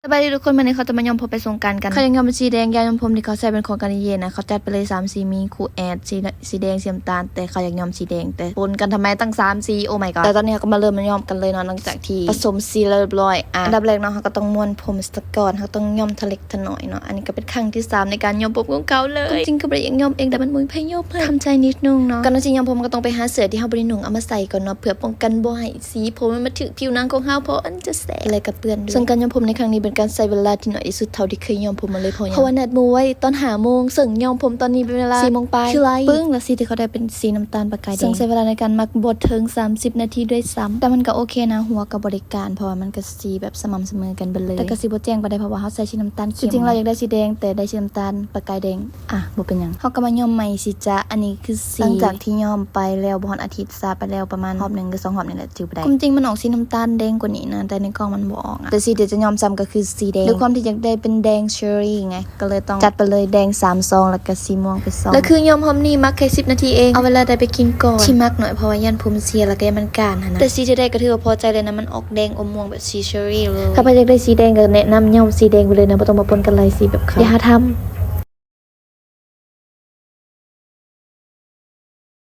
ສະບາຍດີທຸກຄົນ ມື້ນີ້ເຂົາຈະມາຍ້ອມຜົມໄປສົງການກັນ. ເຂົາຢາກຍ້ອມສີແດງ ຢາກຍ້ອມຜົມທີ່ເຂົາໃຊ້ເປັນຂອງການິເຢນະ. ເຂົາຈັດໄປເລີຍສາມສີ ມີຄູແອດ ສີ ສີແດງ ສີນ້ຳຕານ ແຕ່ເຂົາຢາກຍ້ອມສີແດງ ແຕ່ປົນກັນທຳໄມຕັ້ງສາມສີ Oh my god. ແຕ່ຕອນນີ້ເຮົາກໍມາເລີ່ມຍ້ອມກັນເລີຍເນາະ ຫຼັງຈາກທີ່ປະສົມສີແລ້ວຮຽບຮ້ອຍ. ອ່ະ ອັນດັບແລກເນາະ ເຮົາກໍຕ້ອງມ້ວນຜົມສະກ່ອນ ເຮົາຕ້ອງຍ້ອມທະເລັກທະໜ້ອຍເນາະ. ອັນນີ້ກໍເປັນຄັ້ງທີສາມໃນການຍ້ອມຜົມຂອງເຂົາເລີຍ. ຄວາມຈິງກໍບໍ່ໄດ້ຢາກຍ້ອມເອງ ແຕ່ມັນບໍ່ມີໃຜຍ້ອມໃຫ້ ທຳໃຈນິດໜຶ່ງເນາະ. ກ່ອນເຮົາຊິຍ້ອມຜົມ ເຮົາກໍຕ້ອງໄປຫາເສື້ອທີ່ເຮົາບໍ່ໄດ້ນຸ່ງເອົາມາໃສ່ກ່ອນເນາະ ເພື່ອປ້ອງກັນບໍ່ໃຫ້ ສີຜົມມັນມາຖືກຜິວໜັງຂອງເຮົາ ເພາະມັນຈະແສບ ແລະກໍເປື້ອນດ້ວຍ. ສ່ວນການຍ້ອມຜົມໃນຄັ້ງນີ້ເປັນການໃຊ້ເວລາທີ່ໜ້ອຍທີ່ສຸດເທົ່າທີ່ເຄີຍຍ້ອມຜົມມາເລີຍ ເພາະຫຍັງ? ເພາະວ່ານັດໝູ່ໄວ້ຕອນຫ້າໂມງ ເຊິ່ງຍ້ອມຜົມຕອນນີ້ເປັນເວລາສີ່ໂມງປາຍ. ຄືໄລປຶ້ງ ແລະສີທີ່ເຂົາໄດ້ເປັນສີນ້ຳຕານປະກາຍແດງ ເຊິ່ງໃຊ້ເວລາໃນການໝັກບໍ່ເຖິງສາມສິບນາທີດ້ວຍຊ້ຳ. ແຕ່ມັນກໍໂອເຄນະ ຫົວກໍບໍ່ໄດ້ການ ເພາະວ່າມັນກໍສີແບບສະໝ່ຳສະເໝີກັນເບິດເລີຍ. ແຕ່ກໍຊິບໍ່ແຈ້ງປານໃດ ເພາະວ່າເຮົາໃສ່ສີນ້ຳຕານເຂັ້ມ. ທີ່ຈິງແລ້ວຢາກໄດ້ສີແດງ ແຕ່ໄດ້ສີນ້ຳຕານປະກາຍແດງ ອ່ະ ບໍ່ເປັນຫຍັງ. ເຮົາກໍມາຍ້ອມໃໝ່ຊິຈະ ອັນນີ້ຄືສີ ຫຼັງຈາກທີ່ຍ້ອມໄປແລ້ວບໍ່ຮອດອາທິດ ສະໄປແລ້ວປະມານຮອບໜຶ່ງ ຫຼື ສອງຮອບນີ້ແຫຼະ ຈື່ບໍ່ໄດ້. ຄວາມຈິງມັນອອກສີນ້ຳຕານແດງກວ່ານີ້ນະ ແຕ່ໃນກ້ອງມັນບໍ່ອອກອະ. ແຕ່ສີທີ່ຈະຍ້ອມຊ້ຳກໍຄືສີແດງ ດ້ວຍຄວາມທີ່ຢາກໄດ້ເປັນແດງເຊີຣີໄງ ກໍເລີຍຕ້ອງຈັດໄປເລີຍແດງສາມຊອງ ແລ້ວກໍສີມ່ວງໄປຊອງ. ແລ້ວຄືຍ້ອມຮອບນີ້ໝັກແຄ່ສິບນາທີເອງ ເອົາເວລາໃດໄປກິນກ່ອນ. ທີ່ໝັກໜ້ອຍເພາະວ່າຢ້ານຜົມເສຍ ແລ້ວກໍຢ້ານມັນກ້ານຫັ້ນນະ. ແຕ່ສີທີ່ໄດ້ກໍຖືວ່າພໍໃຈແລ້ວນະ ມັນອອກແດງອົມມ່ວງແບບສີເຊີຣີເລີຍ. ຖ້າໃຜຢາກໄດ້ສີແດງກໍແນະນຳຍ້ອມສີແດງໄປເລີຍນະ ບໍ່ຕ້ອງມາປົນກັນຫຼາຍສີແບບເຂົາ. ຢ່າຫາທຳ.